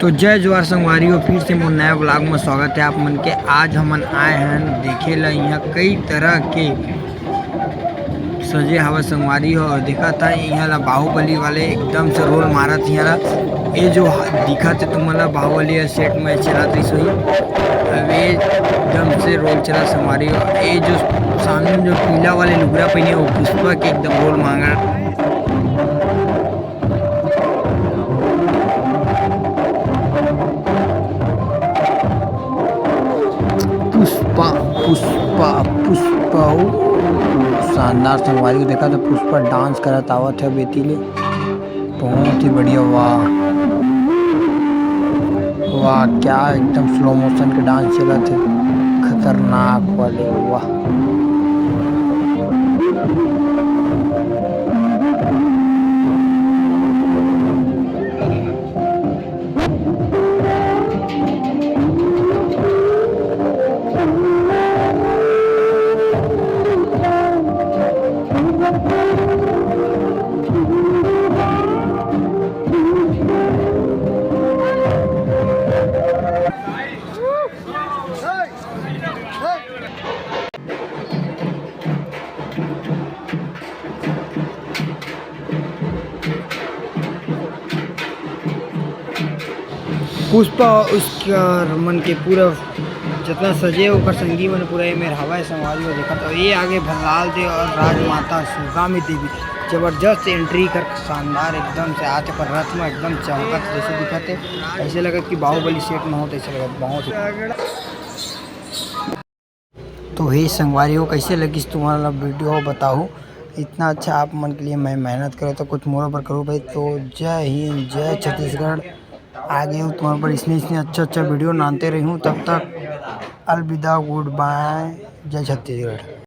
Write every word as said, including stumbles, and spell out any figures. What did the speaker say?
तो जय जोहार संगवारी हो, फिर से मोर नया vlog में स्वागत है आप मन के। आज हमन आए हैं देखे ला यहाँ कई तरह के सजे हवा संगवारी हो। और देखा था यहाँ ला बाहुबली वाले एकदम से रोल मारत यहाँ ला। ये जो दिखा थे तुमन ला बाहुबली सेट में चला रही सोई, अब ये एकदम से रोल चला संगवारी हो। ये जो सामने जो पीला वाले लुगरा पहने वो पुष्पा के एकदम रोल मांगा। पुष्पा, पुष्पा, पुष्पा, ओ, शानदार संगवारी हो। देखा तो पुष्पा डांस करत आवत है बेती ले, बहुत ही बढ़िया। वाह वाह, क्या एकदम स्लो मोशन के डांस चलत है, खतरनाक वाले। वाह। पुष्पा उसकर मन के पूरा जितना सजे ओकर संगी मन पूरा ये मेर हवा है संगवारी हो। देखा तो ये आगे भल्लाल देव और राजमाता शिवगामी देवी जबरदस्त एंट्री कर शानदार एकदम से आते पर रथ में एकदम चमकत जैसे दिखत है। ऐसे लगत कि बाहुबली सेट में होत ऐसे लगत बहुत ही। तो हे संगवारी हो, कैसे लगिस तुम्हारा वीडियो बताओ। इतना अच्छा आप मन के लिए मैं मेहनत करे तो कुछ मोरो पर करूँ भाई। तो जय हिंद, जय छत्तीसगढ़। आगे तुम्हारे पर इसने इसने अच्छा अच्छा वीडियो नानते रही हूँ। तब तक अलविदा, गुड बाय, जय छत्तीसगढ़।